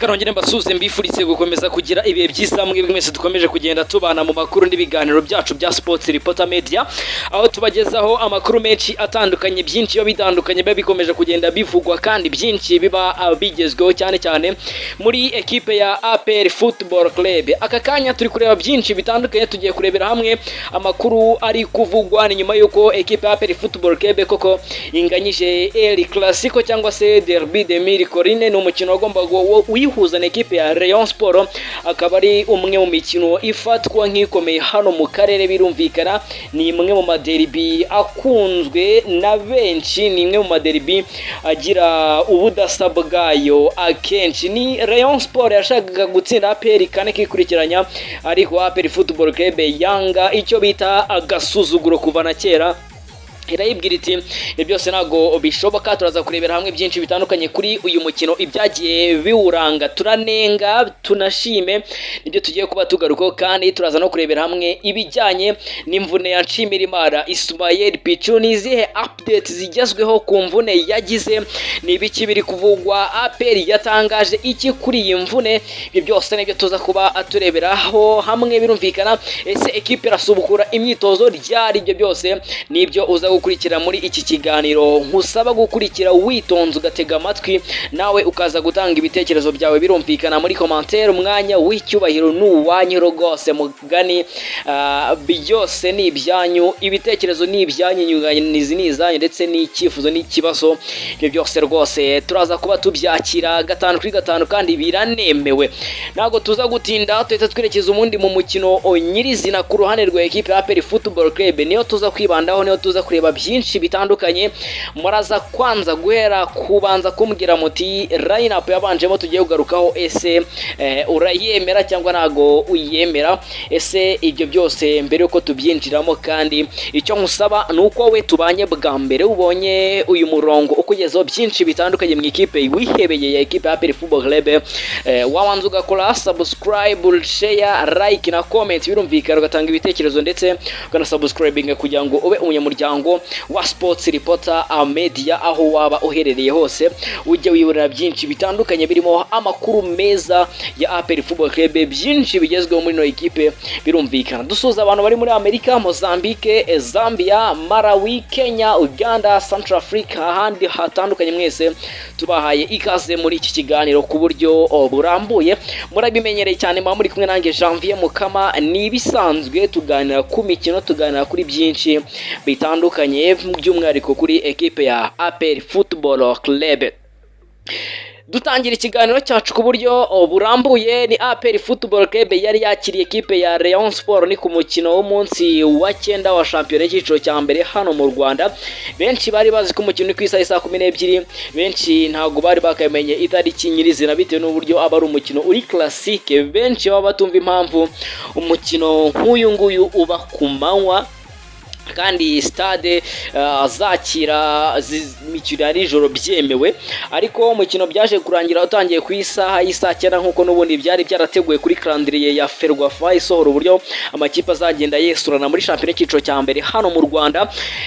Reka nongere mbasuhuze, mbifurize gukomeza kugira ibihe byiza mwebwe mwese dukomeje kugenda tubana mu makuru n'ibiganiro byacu bya Sports Reporter Media, aho tubagezaho amakuru menshi atandukanye, byinshi biba bitandukanye, biba bikomeje kugenda bivugwa kandi byinshi biba bigezweho, cyane cyane muri ekipe ya APR Football Club. Aka kanya turi kureba byinshi bitandukanye, tugiye kurebera hamwe amakuru ari kuvugwa. Ni nyuma y'uko ekipe ya APR Football Club koko inganyije El Clasico cyangwa se Derby de Mille Collines. Ni umukino wagombaga uyihuza na ekipe ya Rayon Sport, akaba ari umwe mu mikino ifatwa nk'ikomeye hano mu karere. Birumvikana ni imwe mu maderby akunzwe na benshi, ni imwe mu maderby agira ubudasa bwayo akenshi. Ni Rayon Sport yashakaga gutsinda APR kane kikurikiranya, ariko APR Football Club yanga icyo bita agasuzuguro kuva na kera, irayibwira iti: "Ibyo byose ntabwo bishoboka." Turaza kurebera hamwe byinshi bitandukanye kuri uyu mukino, ibyagiye biwuranga, turanenga tunashime, nibyo tugiye kuba tugarukaho. Kandi turaza no kurebera hamwe ibijyanye n'imvune ya Nshimirimana Ismael Pichu. Ni izihe update zigezweho ku mvune yagize? Ni ibiki biri kuvugwa? APR yatangaje iki kuri iyi mvune? Ibyo byose nibyo tuza kuba tureberaho hamwe. Birumvikana, ese ekipe irasubukura imyitozo ryari? Ibyo byose nibyo uza gukurikira muri iki kiganiro. Nkusaba gukurikira witonze, ugatega amatwi, nawe ukaza gutanga ibitekerezo byawe, birumvikana muri commentaire. Umwanya w'icyubahiro ni uwanyu rwose, mugani byose ni ibyanyu, ibitekerezo ni ibyanyu, inyunganizi ni izanyu, ndetse n'icyifuzo n'ikibazo, ibyo byose rwose turaza kuba tubyakira gatanu kuri gatanu kandi biranemewe. Ntabwo tuza gutinda, tuhita twerekeza ubundi mu mukino nyirizina. Ku ruhande rwa ekipe ya APR Football Club niyo tuza kwibandaho, niyo tuza kureba byinshi bitandukanye. Muraza kwanza guhera kubanza kumbwira muti: "Line up yabanjemo tugiye kugarukaho, ese urayemera cyangwa ntago uyemera?" Ese ibyo byose mbere yuko tubyinjiramo, kandi icyo nkusaba ni uko we tubanye bwa mbere, ubonye uyu murongo ukugezaho byinshi bitandukanye mu ikipe wihebeye ya ekipe ya APR Football Club, wabanza ugakora subscribe, share, like na comment. Birumvikana ugatanga ibitekerezo ndetse ukanasubscribinga kugira ngo ube umunyamuryango wa Sports Reporter Media. Aho waba uherereye hose, ujye wibonera byinshi bitandukanye birimo amakuru meza ya APR Football Club, byinshi bigezweho muri ino ekipe. Birumvikana dusuhuza abantu bari muri Amerika, Mozambique, Zambia, Malawi, Kenya, Uganda, Central Africa, ahandi hatandukanye, mwese tubahaye ikaze muri iki kiganiro ku buryo burambuye. Murabimenyereye cyane, muba muri kumwe nanjye Janvier Mukama. Ni ibisanzwe, tuganira ku mikino, tuganira kuri byinshi bitandukanye, by'umwihariko kuri ekipe ya APR Football Club. Dutangira ikiganiro cyacu ku buryo burambuye, ni APR Football Club yari yakiriye ekipe ya Rayon Sport. Ni ku mukino w'umunsi wa 9 wa shampiyona y'icyiciro cya mbere hano mu Rwanda. Benshi bari bazi ko umukino uri ku isaha saa 12, benshi ntabwo bari bakamenye itariki nyirizina bitewe n'uburyo aba ari umukino uri classique. Benshi baba batumva impamvu umukino nk'uyu nguyu uba ku manywa kandi stade zakira imikino ya nijoro byemewe. Ariko umukino byaje kurangira utangiye ku isaha y'isaa 9, nk'uko n'ubundi byari byarateguwe kuri calendrier ya Ferwafa isohora uburyo amakipe azagenda yesurana muri shampiyona y'icyiciro cya mbere hano mu Rwanda.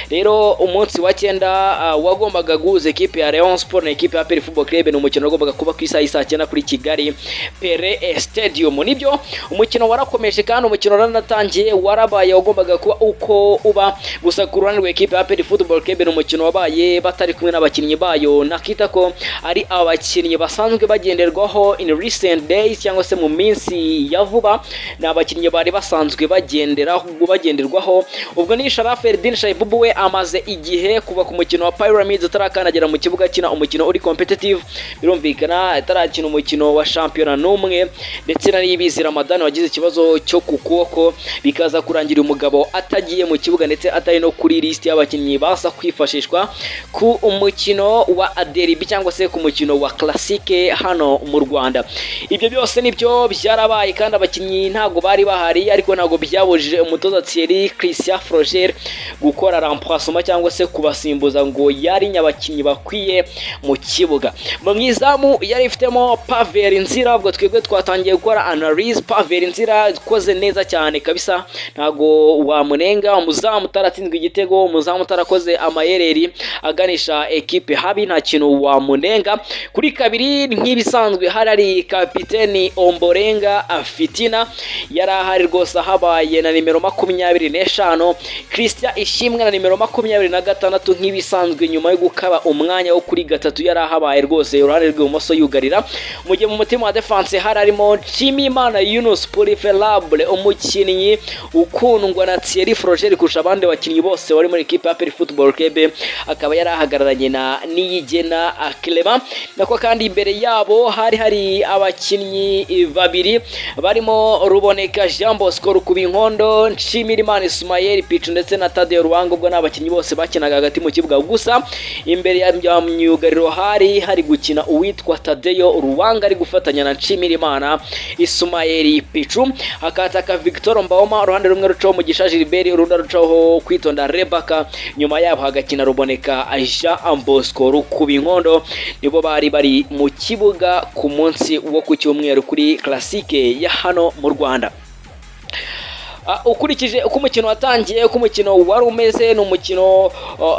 Rero umunsi wa 9 wagombaga guhuza ekipe ya Rayon Sport na ekipe ya APR Football Club ni umukino wagombaga kuba ku isaha y'isaa 9 kuri Kigali Pele Stadium. Nibyo, umukino warakomeje kandi umukino waranatangiye, warabaye, wagombaga kuba uko uba. Gusa ku ruhande rwa ekipe ya APR Football Club, ni umukino wabaye batari kumwe n'abakinnyi bayo, nakita ko ari abakinnyi basanzwe bagenderwaho in recent days cyangwa se mu minsi ya vuba, ni abakinnyi bari basanzwe bagenderwaho. Ubwo ni Sharaf Eldin Shaibubu, we amaze igihe kuva ku mukino wa Pyramids atarakandagira mu kibuga akina umukino uri competitive, birumvikana atarakina umukino wa shampiyona n'umwe, ndetse na Niyibizi Ramadhan wagize ikibazo cyo ku kuboko, bikaza kurangira umugabo atagiye mu kibuga ndetse atari no kuri list y'abakinnyi baza kwifashishwa ku umukino wa derby cyangwa se ku mukino wa classique hano mu Rwanda. Ibyo byose nibyo byarabaye kandi abakinnyi ntabwo bari bahari, ariko ntabwo byabujije umutoza Thierry Christian Froger gukora remplacement cyangwa se kubasimbuza ngo yari abakinnyi bakwiye mu kibuga. Mu izamu yari ifitemo Pavel Nzira. Ubwo twebwe twatangiye gukora analyse. Pavel Nzira ikoze neza cyane kabisa, ntabwo wamunenga umuzamu. utaratsinzwe igitego, umuzamu utarakoze amayereri aganisha ekipe habi, nta kintu wamunenga. Kuri kabiri, nk'ibisanzwe, hari kapiteni Omborenga Fitina, yari ahari rwose, ahabaye na nimero 25 Christian Ishimwe na nimero 26 nk'ibisanzwe, nyuma yo gukaba umwanya wo kuri gatatu yari ahabaye rwose iruhande rw'ibumoso yugarira. Mu gihe mu mutima wa defense hari harimo Nshimiyimana Yunus Purifelable, umukinnyi ukundwa na Thierry Froger kurusha abandi bakinnyi bose wari muri ekipe ya APR Football Club, akaba yari ahagararanye na Niyigena Clement. Nako kandi imbere yabo hari hari abakinnyi babiri barimo Ruboneka Jean Bosco Rukubinkondo, Nshimirimana Ismael Pichu ndetse na Tadeo Ruwanga. Ubwo ni abakinnyi bose bakinaga hagati mu kibuga, gusa imbere ya myugariro hari hari gukina uwitwa Tadeo Ruwanga ari gufatanya na Nshimirimana Ismael Pichu. Hakataka Victor Mbaoma, uruhande rumwe rucaho Mugisha Gilbert, urundi rucaho Kwitonda Rebecca, nyuma yabo hagakina Ruboneka Jean Bosco Rukubinkondo. Nibo bari bari mu kibuga ku munsi wo ku cyumweru kuri Classique ya hano mu Rwanda. Ukurikije uko umukino watangiye, uko umukino wari umeze, ni umukino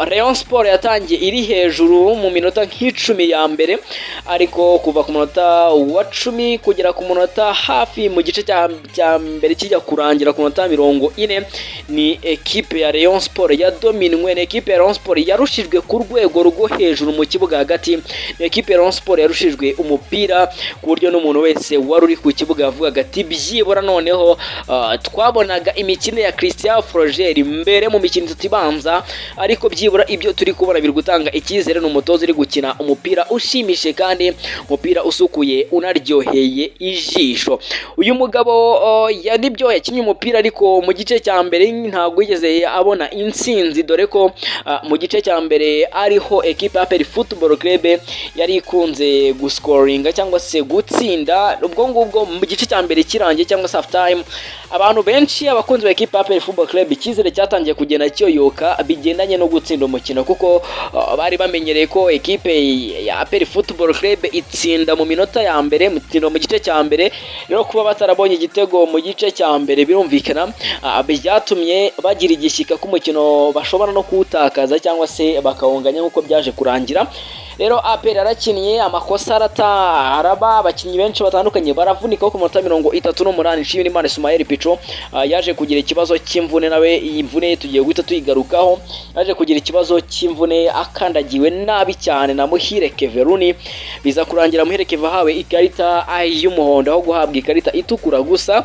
Rayon Sport yatangiye iri hejuru mu minota nk'10 ya mbere, ariko kuva ku munota wa 10 kugera ku munota hafi mu gice cya mbere kijya kurangira ku munota 40, ni ekipe ya Rayon Sport yadominwe, ni ekipe ya Rayon Sport yarushijwe ku rwego rwo hejuru mu kibuga hagati, ni ekipe ya Rayon Sport yarushijwe umupira ku buryo n'umuntu wese wari uri ku kibuga yavugaga ati byibura noneho twabonaga imikino ya Christian Froger mbere mu mikino itatu ibanza, ariko byibura ibyo turi kubona biri gutanga icyizere, ni umutoza uri gukina umupira ushimishije kandi umupira usukuye unaryoheye ijisho. Uyu mugabo ya nibyo yakinnye umupira, ariko mu gice cya mbere ntabwo yigeze abona intsinzi, dore ko mu gice cya mbere ariho ekipe ya APR Football Club yari ikunze guscoringa cyangwa se gutsinda. Ubwo ngubwo mu gice cya mbere kirangiye cyangwa se half time, abantu benshi, abakunzi ba ekipe ya APR Football Club, icyizere cyatangiye kugenda kiyoyoka bigendanye no gutsinda umukino, kuko bari bamenyereye ko ekipe ya APR Football Club itsinda mu minota ya mbere, itsinda mu gice cya mbere. Rero kuba batarabonye igitego mu gice cya mbere, birumvikana byatumye bagira igishyika ko umukino bashobora no kuwutakaza cyangwa se bakawunganya nk'uko byaje kurangira. Rero APR yarakinnye, amakosa arata araba, abakinnyi benshi batandukanye baravunika. Ku minota 38, Nshimirimana Ismael Picho yaje kugira ikibazo cy'imvune nawe. Iyi mvune tugiye guhita tuyigarukaho. Yaje kugira ikibazo cy'imvune akandagiwe nabi cyane na Muhire Keveruni, biza kurangira Muhire Keve ahawe ikarita y'umuhondo aho guhabwa ikarita itukura. Gusa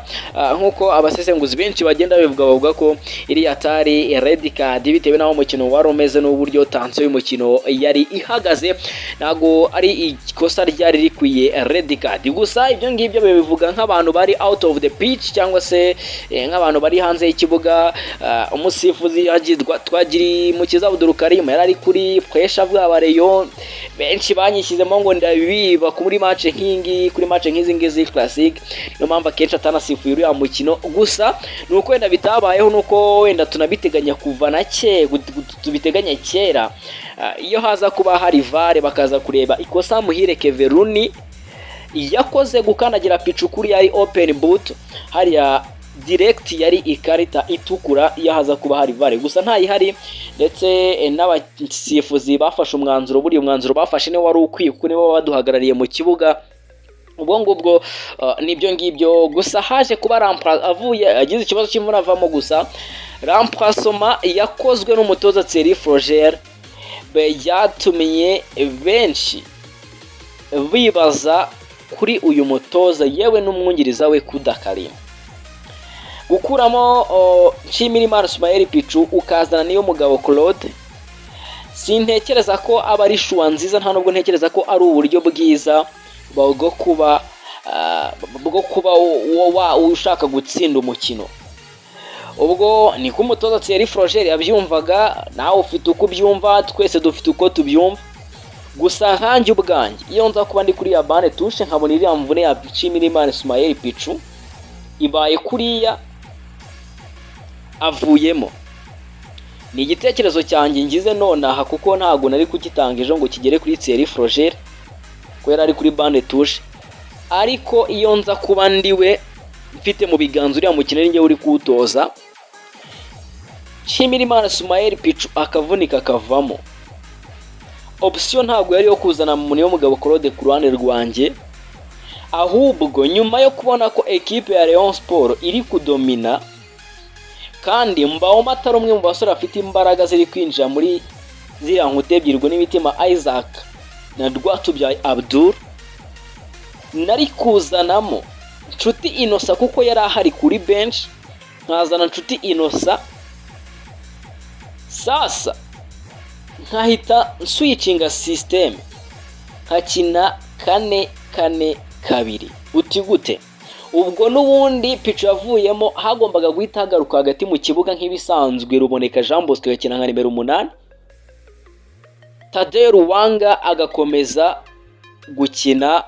nk'uko abasesenguzi benshi bagenda babivuga, bavuga ko iriya atari red card bitewe n'aho umukino wari umeze n'uburyo tension y'umukino yari ihagaze, ntabwo ari ikosa ryari rikwiye red card. Gusa ibyo ngibyo babivuga nk'abantu bari out of the pitch cyangwa se nk'abantu bari hanze y'ikibuga. Umusifuzi Twagirimukiza Abdul Karim yari ari kuri pressure avuga Rayon benshi banyishyizemo ngo ndabiba kuri match nk'ingi, kuri match nk'izi ngizi classic, niyo mpamvu akenshi atanasifuye uriya mukino. Gusa ni uko wenda bitabayeho, nuko wenda tunabiteganya kuva na kera, tubiteganya kera. Iyo haza kuba hari VAR bakaza kureba ikosa Muhire Keveruni yakoze gukandagira Pichu kuri yari open boot hariya, direct yari ikarita itukura iyo haza kuba hari VAR. Gusa ntayihari, ndetse n'abasifuzi bafashe umwanzuro, buriya umwanzuro bafashe niwo wari ukwiye kuko nibo baduhagarariye mu kibuga. Ubwo ngubwo nibyo ngibyo. Gusa haje kuba avuye agize ikibazo cy'imvune avamo, gusa remplacement yakozwe n'umutoza Thierry Froger byatumye benshi bibaza kuri uyu mutoza, yewe n'umwungiriza we Kuda Karim. Gukuramo Nshimirimana Ismael Pichu ukazana niyo mugabo Claude, sintekereza ko aba ari choix nziza, nta nubwo ntekereza ko ari uburyo bwiza bwo kuba ushaka gutsinda umukino. Ubwo niko umutoza Thierry Froger yabyumvaga, nawe ufite uko ubyumva, twese dufite uko tubyumva. Gusa nkanjye ubwanjye, iyo nza kuba ndi kuri ya banc de touche nkabona iriya mvune ya Nshimirimana Ismael Pichu ibaye kuriya avuyemo, ni igitekerezo cyanjye ngize nonaha, kuko ntabwo nari kugitanga ejo ngo kigere kuri Thierry Froger ko yari ari kuri banc de touche, ariko iyo nza kuba ndiwe mfite mu biganza uriya mukino ari njye uri kuwutoza. Nshimirimana Ismael Pitchou akavunika akavamo, option ntabwo yari yo kuzana Niyomugabo Claude ku ruhande rwanjye. Ahubwo nyuma yo kubona ko ekipe ya Rayon Sport iri kudomina, kandi Mbaoma atari umwe mu basore bafite imbaraga ziri kwinjira muri ziriya nkuta ebyiri, ubwo n'Imitima Isaac na Rwatubyaye Abdul, nari kuzanamo Nshuti Innocent kuko yari ahari kuri bench, nkazana Nshuti Innocent. Sasa nkahita nswitchinga système, nkakina 4-4-2. Uti gute? Ubwo n'ubundi Pitchou yavuyemo, hagombaga guhita hagaruka hagati mu kibuga nk'ibisanzwe Ruboneka Jean Bosco agakina nka nimero 8, Taddeo Lwanga agakomeza gukina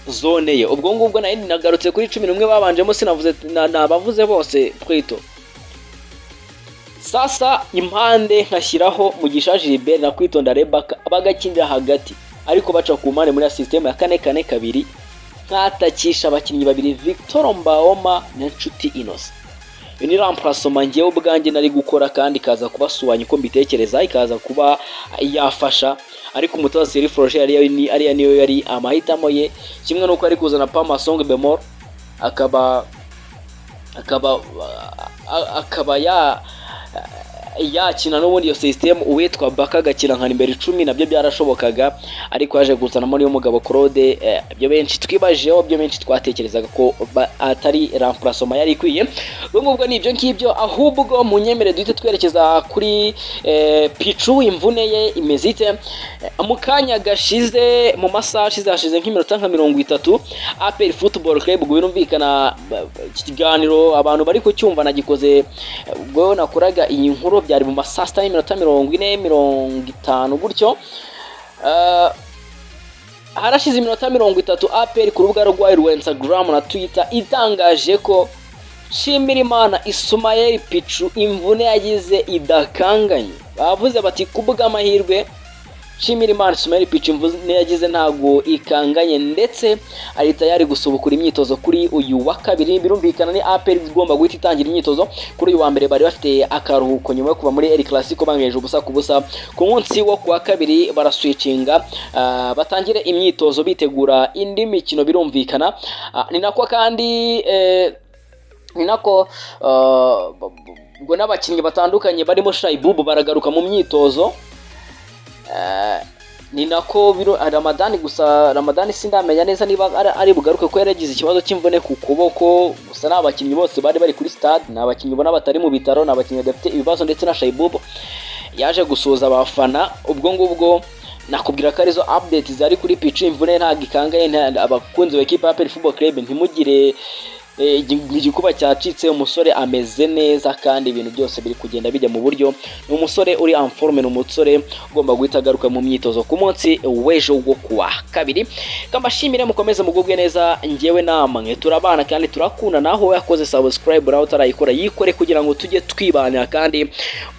zone ye. Ubwo ngubwo nari nagarutse kuri 11 babanjemo, sinavuze nabavuze bose twito. Sasa impande nkashyiraho Mugisha Gilbert na Kwitonda Rebecca, bagakinira hagati ariko baca ku mpande muri système ya 4-4-2, nkatakisha abakinnyi babiri, Victor Mbaoma na Nshuti Innocent. Iyo ni remplacement njyewe ubwanjye nari gukora, kandi ikaza kubasuwanya uko mbitekereza, ikaza kuba yafasha. Ariko umutoza Thierry Froger ariya niyo yari amahitamo ye, kimwe n'uko ari kuzana Pama Song Bemol akaba ya yakina n'ubundi iyo system, uwitwa Baka agakina nka nimero 10, nabyo byarashobokaga. Ariko yaje kuzanamo Niyomugabo Claude, ibyo benshi twibajijeho, byo benshi twatekerezaga ko atari remplacement yari ikwiye. Ubwo ngubwo ni ibyo ngibyo. Ahubwo munyemere duhite twerekeza kuri Pitchou, imvune ye imeze ite? Mu kanya gashize, mu masaha ashize, hashize nk'iminota nka 30, APR Football Club, ubwo birumvikana iki kiganiro abantu bari kucyumva nagikoze ubwo nakoraga iyi nkuru, byari mu ma saa sita n'iminota 40, 50 gutyo. Harashize iminota 30 APR ku rubuga rwayo rwa Instagram na Twitter itangaje ko Nshimirimana Ismael Pitchou imvune yagize idakanganye. Bavuze bati: "Kubw'amahirwe, Nshimirimana Ismael Pitchou imvune yagize ntabwo ikanganye, ndetse ari tayari gusubukura imyitozo kuri uyu wa kabiri." Birumvikana ni APR igomba guhita itangira imyitozo kuri uyu wa mbere. Bari bafite akaruhuko nyuma yo kuva muri El Clasico bangeje 0-0. Ku munsi wo kuwa kabiri baraswitchinga, batangire imyitozo bitegura indi mikino. Birumvikana ni nako kandi ni nako ubwo n'abakinnyi batandukanye barimo Shaiboub baragaruka mu myitozo. Ni nako biro Ramadani, gusa Ramadani sindamenya neza niba ari bugaruke ko yaragize ikibazo cy'imvune ku kuboko. Gusa ni abakinnyi bose bari bari kuri stade, ni abakinnyi ubona batari mu bitaro, ni abakinnyi badafite ibibazo, ndetse na Shaiboub yaje gusuhuza abafana. Ubwo ngubwo nakubwira ko arizo update zari kuri Pitchou. Imvune ntabwo ikangaye. Abakunzi ba ekipa ya APR Football Club, ntimugire igikuba cyacitse. Umusore ameze neza kandi ibintu byose biri kugenda bijya mu buryo. Ni umusore uri en forme, ni umusore ugomba guhita agaruka mu myitozo ku munsi w'ejo wo kuwa kabiri. Kambashimire, mukomeze mugubwe neza. Njyewe namwe turabana kandi turakunda. Naho yakoze subscribe, nawe utarayikora yikore kugira ngo tujye twibanira kandi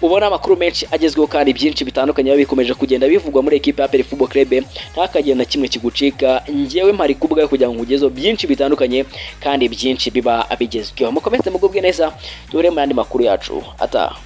ubone amakuru menshi agezweho, kandi byinshi bitandukanye biba bikomeje kugenda bivugwa muri ekipe ya APR Football Club, ntakagenda kimwe kigucika. Njyewe mpari kubwayo kugira ngo nkugezeho byinshi bitandukanye kandi byinshi biba bigezweho. Mukomeze mugubwe neza, duhure mu yandi makuru yacu ataha.